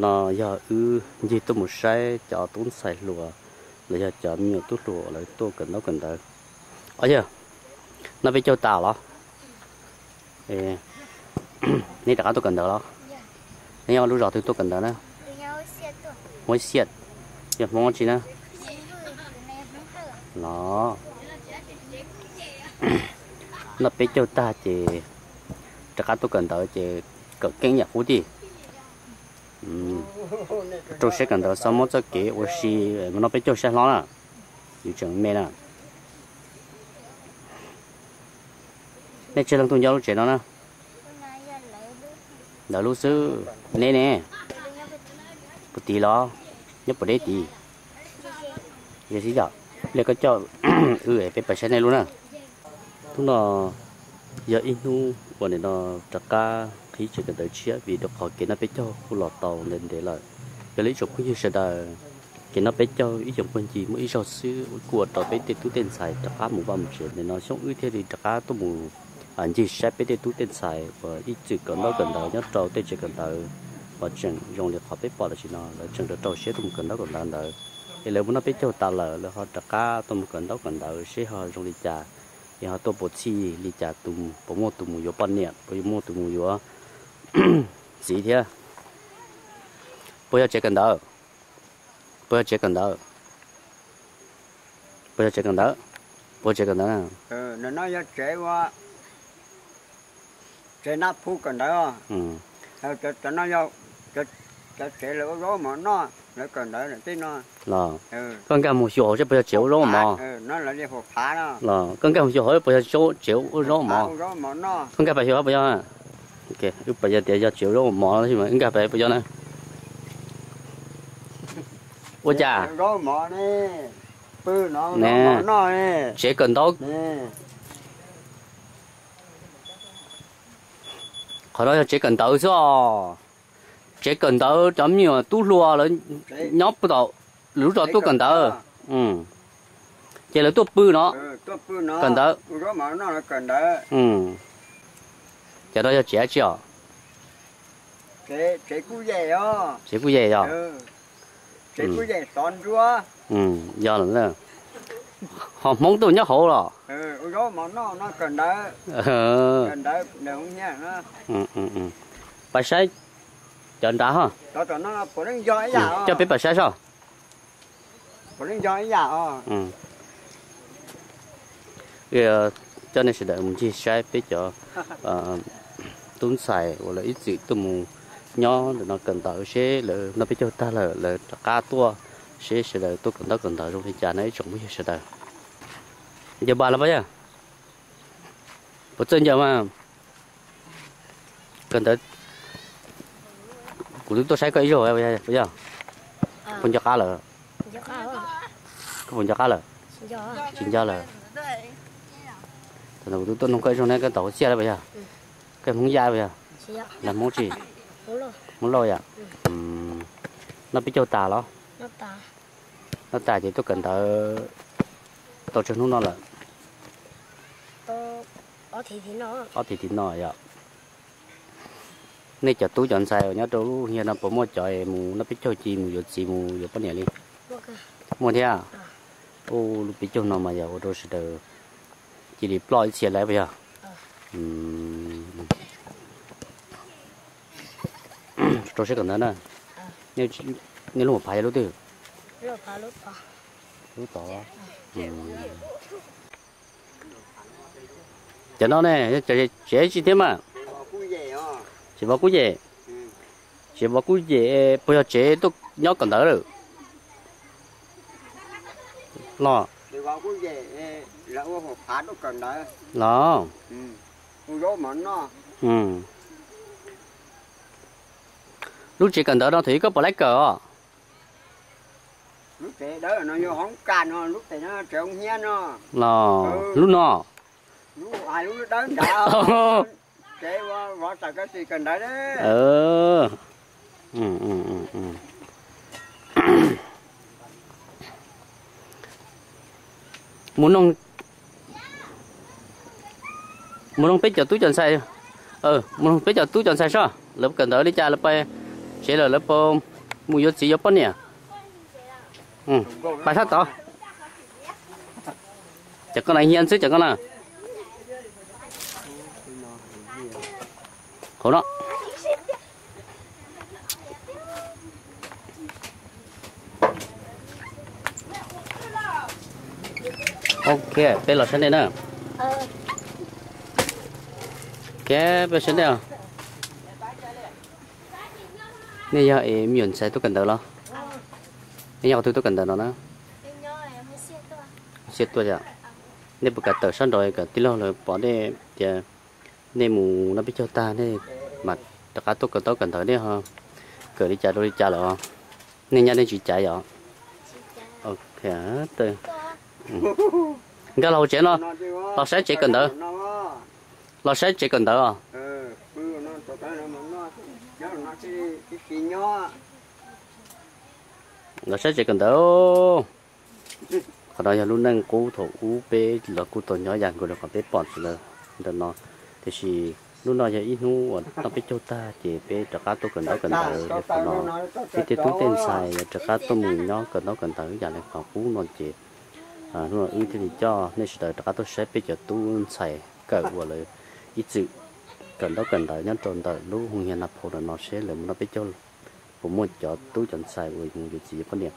No yog wb ncig tuaj mus saib cov tub ntxhais hluas los yog cov me nyuam tub hluas lawv tuaj kawm ntaub kawm ntawv. Os yog, no peb caug tas los? Nej rov qab tuaj kawm ntawv los? Nej nyob lub zos twg tuaj kawm ntawv na? Huab Xiaj. Yog Hmoob tsi na? Los, no peb caug tag ces rov qab tuaj kawm ntawv ces kawm keeb yam qub tij. Rau siab kawm ntawv xav muab txoj kev ua si, no peb caug saib hlob na, yus tseem me na. Nej tsawg leej tuaj nyob lub tsev no na? Ntawd lub xwb. Neb ne? Puag tid los? Nyob puag deb tid. Yog xib yom, pliag koj coj wb peb pais saib nej lub na. Hnub no yog ib hnub uas nim no rov qab qhib tsev kawm ntawv tshiab vim rau qhov kev noj peb caug kuj los tau ntev ntev lawm. Yog li ib tsoom phooj ywg sawv daws, kev noj peb caug ib xyoos puag ncig muaj ib zaug xwb kuj ua rau peb tej tub tej ntxhais rov qab mus vaj mus tsev, nim no xyoo wb thiaj li rov qab tuaj mus ncig saib peb tej tub tej ntxhais uas ib txwm kawm ntaub kawm ntawv nyob rau tej tsev kawm ntawv uas tseem zoo li qhov peb pom tam sim no lawv tseem rau rau siab tuaj mus kawm ntaub kawm ntawv ntawd. Es lawv mus noj peb caug tas lawm lawv ho rov qab tuaj mus kawm ntaub kawm ntawv seb ho zoo li cas, es ho tuaj puas txhij li cas, tus puas muaj tus mus yuav poj niam, puas muaj tus mus yuav txiv thiab. Puas yog tsev kawm ntawv? Puas yog tsev kawm ntawv? Puas yog tsev kawm ntawv? Puas tsev kawm ntawv? Tsev nab phu kawm ntawv. Cov no yog cov tsev lawv ua zaub mov noj, lawv kawm ntawv lawm tej no. Los, koj nkag mus xyuas hauv seb puas yog tsev ua zaub ua mov. Los, koj nkag mus xyuas hauv puas yog tsev ua zaub ua mov. Koj nkag pais xyuas puas yog. Wb pais yog tias yog tsev ua zaub ua mov, wb nkag pais puas yog na. Ua cas? Tsev kawm ntawv. Qhov no yog tsev kawm ntawv xwb os. Tsev kawm ntawv cov me nyuam tub hluas lawv nyob puag tom lub zos tuaj kawm ntawv. Ces lawv tuaj pw no kawm ntawv. Cov no yog tsev dab tsi os? Tsev kuj yem yog? Yog lawm. Ho Hmoob tuaj nyob hauv los? Pais saib cov nrad ho. Coj peb pais saib soj. Coj nej sawv daws mus ncig saib peb cov tub ntxhais uas lawv ib txwm tuaj mus nyob ntawm no kawm ntawv seb lawv noj peb caug tag lawm lawv rov qab tuaj, seb sawv daws tuaj kawm ntaub kawm ntawv zoo li cas no ib tsoom phooj ywg sawv daws. Ncaws npas los puas yog? Puas txawj ncaws mas? Kawm ntawv, kuv twb tuaj saib koj ib zaug puas yog? Puas nco qab lawm? Koj puas nco qab lawm? Tsis nco lawm. Thaum ntawd kuv twb tuaj nug koj ib zaug ne, koj tau Huab Xiaj lawm puas yog? Koj Hmoob Yaj puas yog? Los Hmoob tsi? Hmoob Lauj yom? Noj peb caug tas los? Noj tas ces tuaj kawm ntawv tau tsawg hnub no lawm? Ob thiv tim no yom. Nej cov tub cov ntxhais uas nyob rau lub hiav no puas muaj cov es mus noj peb caug ci mus yuav txiv mus yuav poj niam li? Muaj thiab. Ub, lub peb caug no mas yog ua rau sawv daws cia li ploj ib txhia lawm puas yog? Rau siab kawm ntawv na. Nej lub hauv phav yog lub twg? Lub tod. Cov no ne, tsev tsi thiab mas? Tsev vov kub yem. Tsev vov kub yem, puas yog tsev tuaj nyob kawm ntawv lawm? Los, los, lub tsev kawm ntawv no thaum ub koj puas laib kawm os? Los, lub no. Mus noog, mus noog peb cov tub cov ntxhais, mus noog peb cov tub cov ntxhais soj lawv kawm ntawv li cas lawv pais tsev lawm lawv puas Mus yuav txiv yuav poj niam. Pais sab tod. Cov koj na hias xwb cov koj na. Qhov no. Ok, peb los saib nej na. Ok, peb saib nej os. Nej yog es me nyuam ntxhais tuaj kawm ntawv los? Nej yog qhov twg tuaj kawm ntawv no na? Xiab tuaj yom. Nej puas kam tawm sab nraud kom tij laug lawv pom nej tias nej mus noj peb caug tag nej mam rov qab tuaj kawm ntaub kawm ntawv nej ho kawm li cas rau li cas lawm os? Nej nyab nej tsis caiv yom? Nkag los hauv tsev no, los saib tsev kawm ntawv. Los saib tsev kawm ntawv os. Los saib tsev kawm ntawv. Qhov no yog lub neej qub thaum ub peb los kuj tau nyob yam nkaus li qhov peb pom ntawm no, tiam sis hnub no yog ib hnub uas noj peb caug tag ces peb rov qab tuaj kawm ntaub kawm ntawv li qhov no. Peb tej tub tej ntxhais yuav rov qab tuaj mus nyob kawm ntaub kawm ntawv yam li qhov qub no ces hnub no wb thiaj li coj nej sawv daws rov qab tuaj saib peb cov tub ntxhais kawm uas lawv ib txwm kawm ntaub kawm ntawv nyob rau ntawm lub hoo hias Nas Phoo no seb lawv mus noj peb caug puas muaj cov tub cov ntxhais uas mus yuav txiv yuav poj niam.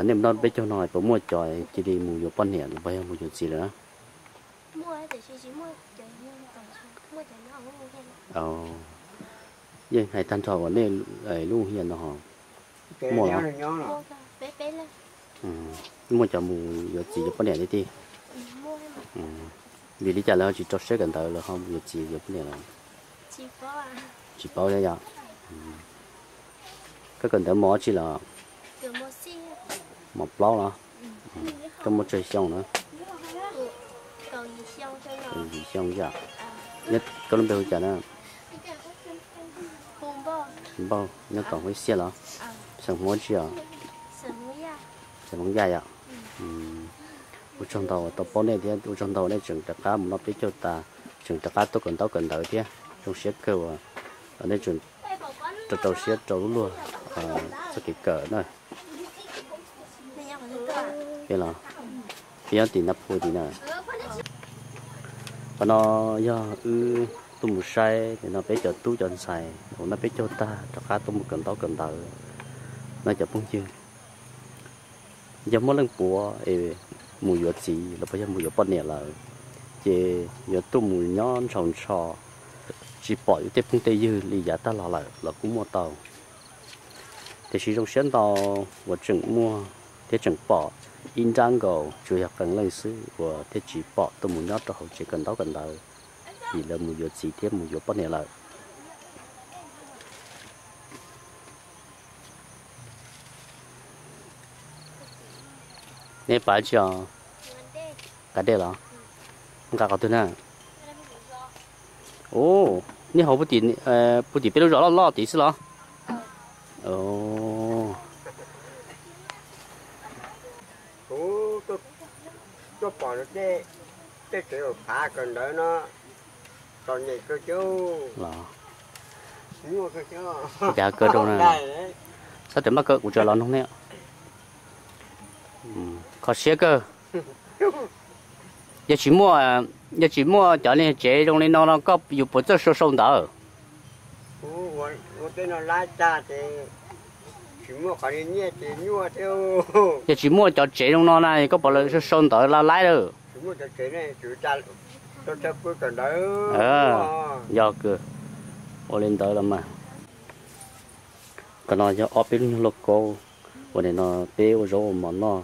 Nej mus noj peb caug no puas muaj cov cia li mus yuav poj niam los puas yog mus yuav txiv lawm na? Yeej hais tag nrho uas nej lub hoo hias no muaj los? Muaj cov mus yuav txiv yuav poj niam li tiag? Vim li cas lawv ho tsis rau siab kawm ntawv lawv ho mus yuav txiv yuav poj niam lawm? Tsis paub thiab yom. Koj kawm ntawv mos dab tsi los? Mos plaub los? Koj muaj tsawg xyoo na? Yim xyoo yom. Koj lub npe hu cas na? Npauj, nyob tom Huab Xiab los? Xeem Hmoob tsi os? Xeem Hmoob Yaj yom. Ua tsaug ntau uas tau paub nej thiab ua tsaug ntau nej tseem rov qab mus noj peb caug tas, tseem rov qab tuaj kawm ntaub kawm ntawv thiab. Zoo siab kawg uas nej tseem rau rau siab rau lub luag txoj kev kawm na. Peb los, peb nyob tim Nab Phu tim na. Qhov no yog wb tuaj mus saib no peb cov tub cov ntxhais uas noj peb caug tag rov qab tuaj mus kawm ntaub kawm ntawv no cov phooj ywg. Yog muaj leej puav es mus yuav txiv los puas yog mus yuav poj niam lawm, ces yuav tuaj mus nyob ntshaus ntsho, tsis pom yus tej phooj tej ywg li yav tag los lawm los kuj muaj tau. Tiam sis zoo siab ntau uas tseem muaj thiab tseem pom ib nrab nkaus tsuas yog qee leej xwb uas thiaj tsis pom tuaj mus nyob rau hauv tsev kawm ntaub kawm ntawv, vim lawv mus yuav txiv thiab mus yuav poj niam lawm. Nej pab tsi os? Nqa dej los? Nqa qhov twg na? Ub, nej hauv puag tim peb lub zos loj loj tid xwb los? Kuv tuaj pom tej tsev uas phav kawm ntawv no, txom nyem kawg thiab. Cas kawg rau na, sab tes maj kawg kuv tseem los noog nej. Kho siab kawg. Yog tsis muaj, yog tsis muaj cov niag tsev zoo li no no koj yus puas txawj sau sau ntawv? Yog tsis muaj cov tsev zoo no na koj puas lawv sau sau ntawv la laib lawm? Yog kawg, ua li ntawd los mas. Qhov no yog ob peb lub nyuag lauj kaub uas nim no peb ua zaub ua mov noj.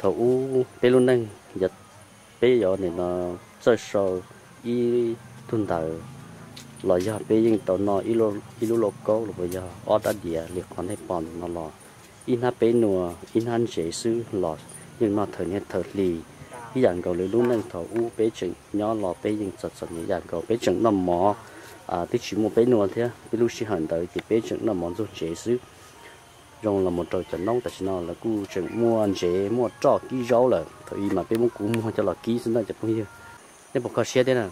Thaum ub peb lub neej, yog peb yuav nim no txawj sau ib tug ntawv los yog peb yeej tau noj ib lub lauj kaub los puas yog ob rab diav li qhov nej pom ntawm no los, ib hnab peb nua ib hnab ntsev xwb los yeej noj thawm niaj thawm hli. Ib yam nkaus li lub neej thaum ub peb tseem nyob los peb yeej txom txom nyem ib yam nkaus, peb tseem noj mov twb tsis muaj peb nua thiab, peb lub sij hawm ntawd ces peb tseem noj mov ntxuag ntsev xwb. Zoo los mus rau cov noob tam sim no lawv kuj tseem muaj ntsev muaj roj kib zaub lawm, thaum ub mas peb muab kuv muag coj los kib xwb ntag cov phooj ywg. Nej puas kho siab thiab na?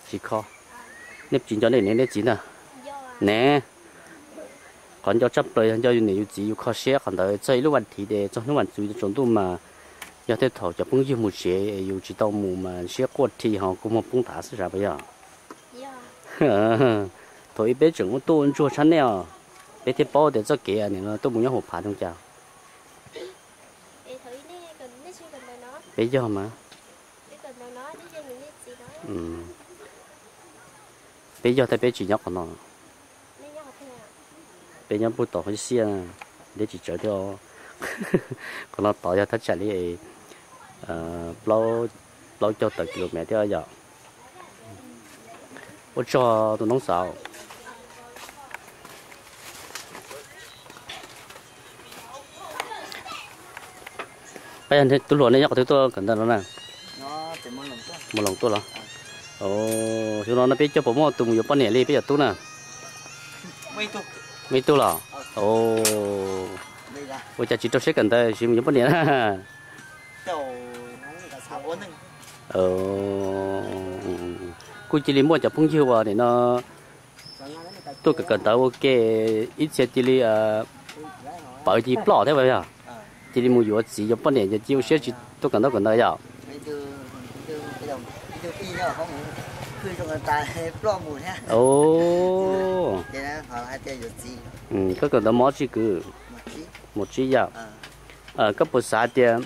Tsis kho. Nej tsis nco nej niam nej txiv ntag ne? Qhov nco tshaj plaws yog nco yus niam yus txiv yus kho siab qhov ntawd txog ib lub vas thiv ces txog hnub vas txwv tsaus ntuj mas yog tej thaum cov phooj ywg mus tsev yus tsis tau mus mas siab quaj rhi ho kua muag poob nrad xwb sas puas yog? Thaum ub peb tseem ua tuaj ua ntsuag tshaj nej os, peb thiaj paub tias txoj kev nim no tuaj mus nyob hauv phav zoo cas. Peb yog mas, peb yog thiab peb tsis nyob qhov no. Peb nyob puag tom Hauv Xiaj, neb tsis tsawv thiab. Qhov no tod yog thaj tsam li plaub caug tawm kilomev thiab yom. Ua tsaug tus noob xav. Peb yog tub hluas nej nyob qhov twg tuaj kawm ntawv no na? Mus Loos tuaj los? Xyoo no no peb cog puas muaj tus mus yuav poj niam li peb cov tub na? Muaj ib tug los? Ua cas tsis rau siab kawm ntawv tsis mus yuav poj niam na? Kuj cia li muaj cov phooj ywg uas nim no tuaj kawm kawm ntawv ua ke, ib txhia cia li pawv cia li ploj thiab yog, cia li mus yuav txiv yuav poj niam ces cia li ua siab tsis tuaj kawm ntaub kawm ntawv yom. Koj kawm ntawv mos tsi kwv? Mos tsib yom. Koj puas xav tias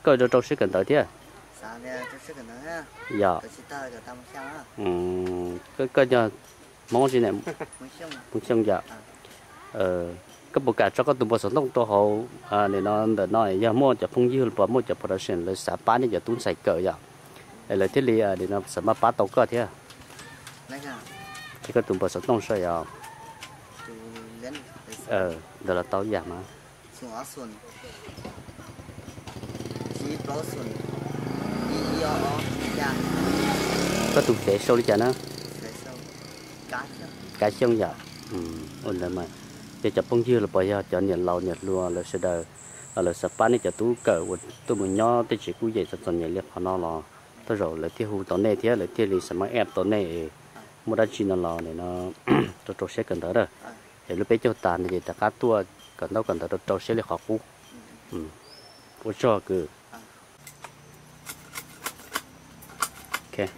koj rau rau siab kawm ntawv thiab? Yog, koj yog Hmoob tsi ne? Hmoob Xyooj yom. Koj puas kam tso koj tus npawb xov tooj rau hauv nim no ntawm no yog muaj cov phooj ywg los puas muaj cov production lawv xav pab nej cov tub ntxhais kawm yom, es lawv thiaj li nim no xav maj pab tau koj thiab? Ces koj tus npawb xov tooj saib yom. Ntawd los tau ib yam mas. Koj tus fev sau li cas na? Kab Xyooj yom. Ua ntawd mas yog cov phooj ywg los puas yog cov niam laus niam hluas lawv sawv daws lawv xav pab nej cov tub kawm uas tuaj mus nyob tej tsev kuj yem txom txom nyem li qhov no los tej zaum lawv thiaj hu tau nej thiab lawv thiaj li xav maj eb tau nej, muaj dab tsi no los nim no rau rau siab kawm ntawv na. Es lub peb caug tas no ces rov qab tuaj kawm ntaub kawm ntawv rau rau siab li qhov qub. Ua tsaug kwv.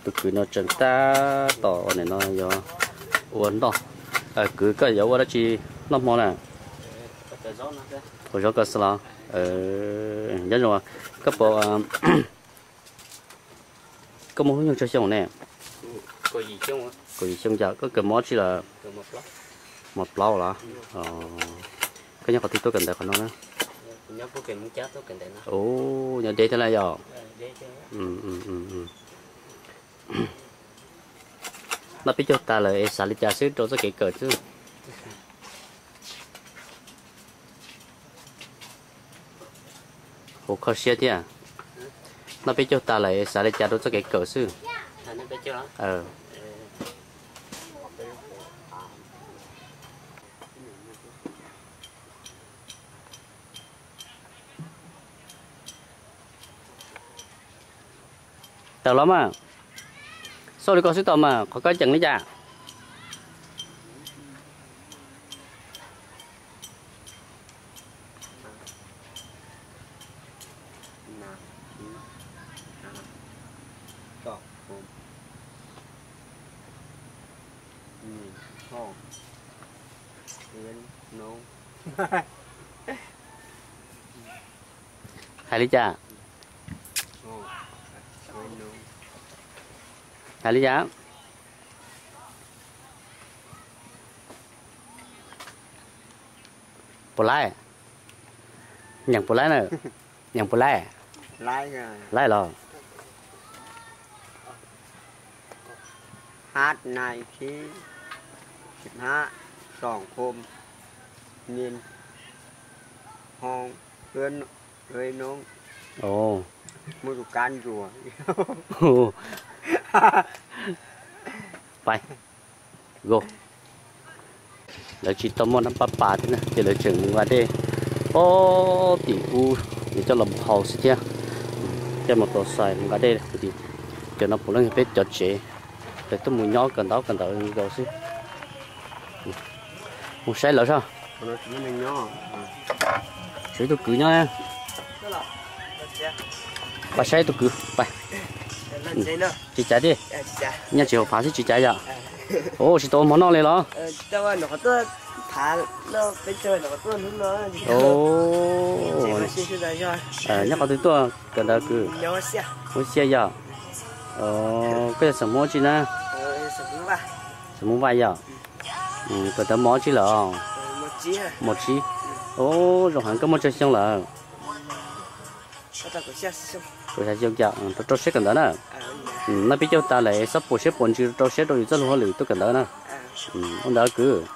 Tus kwv no tseem tab tom ua nim no yuav ua noj. Kwv koj yuav ua dab tsi noj hmo na? Ua zaub koj xwb los? Nyob zoo, koj puas, koj muaj hnub nyoog tsawg xyoo ne? Kaum yim xyoo yom. Koj kawm mos tsi lawm? Mos plaub los? Koj nyob qhov twg tuaj kawm ntawv qhov no na? Nyob deb thiab lawm yom. Noj peb caug tas lawm es xav li cas xwb rau txoj kev kawm xwb? Hu kho siab thiab. Noj peb caug tas lawm es xav li cas rau txoj kev kawm xwb? Tawm los mas. Xauj li ko xwb tau mas, qhov koj ceem li cas? Hais li cas? Hais li cas? Puas laib? Nyeem puas laib na? Nyeem puas laib? Laib los? Hab nais khib, hab soom khom, nyeej hoo, ua noob, muaj tus kab ntsuas. Pais, go. Lawv tsis tau muaj nab pab pas thiab na ces lawv tseem mus nqa dej ob tim ub, nws coj los mus haus xwb thiab. Coj mus tau xais mus nqa dej tim, cov no puav leej yog peb cov tsev, lawv tuaj mus nyob kawm ntaub kawm ntawv nkaus xwb. Mus saib lawv soj. Saib tus kwv nyob. Pab saib tus kwv. Tsis cav tiag. Nyob tsis hauv phav xwb tsis cav yom. Ua tsis tau ua hmo noj li los? Nyob qhov twg tuaj kawm ntawv kwv? Huab Xiaj yom. Koj yog xeem Hmoob tsi na? Xeem Hmoob Vaj yom. Kawm ntawv mos tsi lawm? Mos tsib. Zoo heev, koj muaj tsawg xyoo lawm? Kaum xya xyoo, rau rau siab kawm ntawv na. Noj peb caug tas lawm xob puas siab puas ntsws rau siab rau yus txoj lus hauj lwm tuaj kawm ntawv na. Ua ntawd kwv.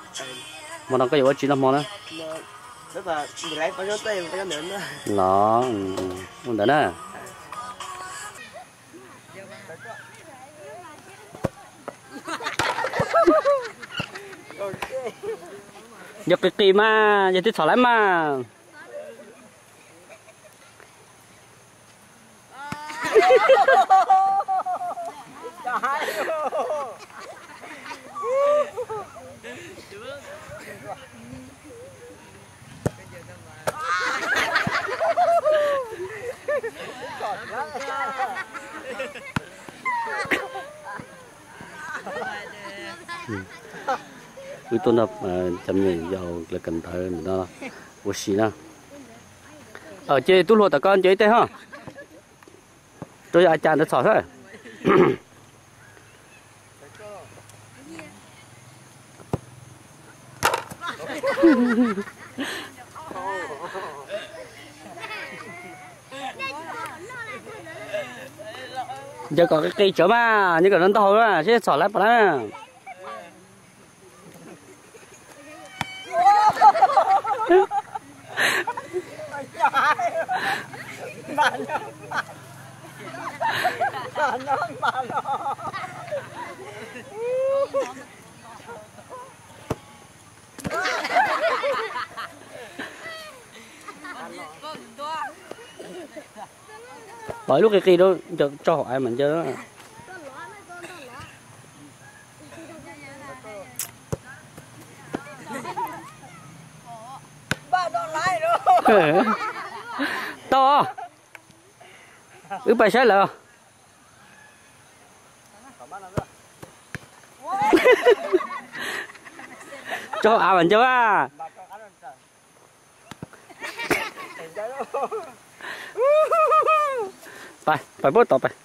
Hmo no koj yuav ua tsi noj hmo na? Los, ua ntawd na. Yog qis qis mas yog twb txhom lawm mas. Wb tuaj nrog cov me nyuam yaus lawv kawm ntawv no ua si na. Ces tub hluas tom koj ncaws ib teg ho. Rau yog a cas ntawd txhom xwb. Ncaws kom qis qis tsawv mas, ncaws kom ntau ntau seb txhom lawm puas na. Pom ib lub qis qis rau, ncaws tso hauv av mas ncaws. Tau, wb pais saib lawv. Tso av mas ncaws a. Pais, pais puab tod pais.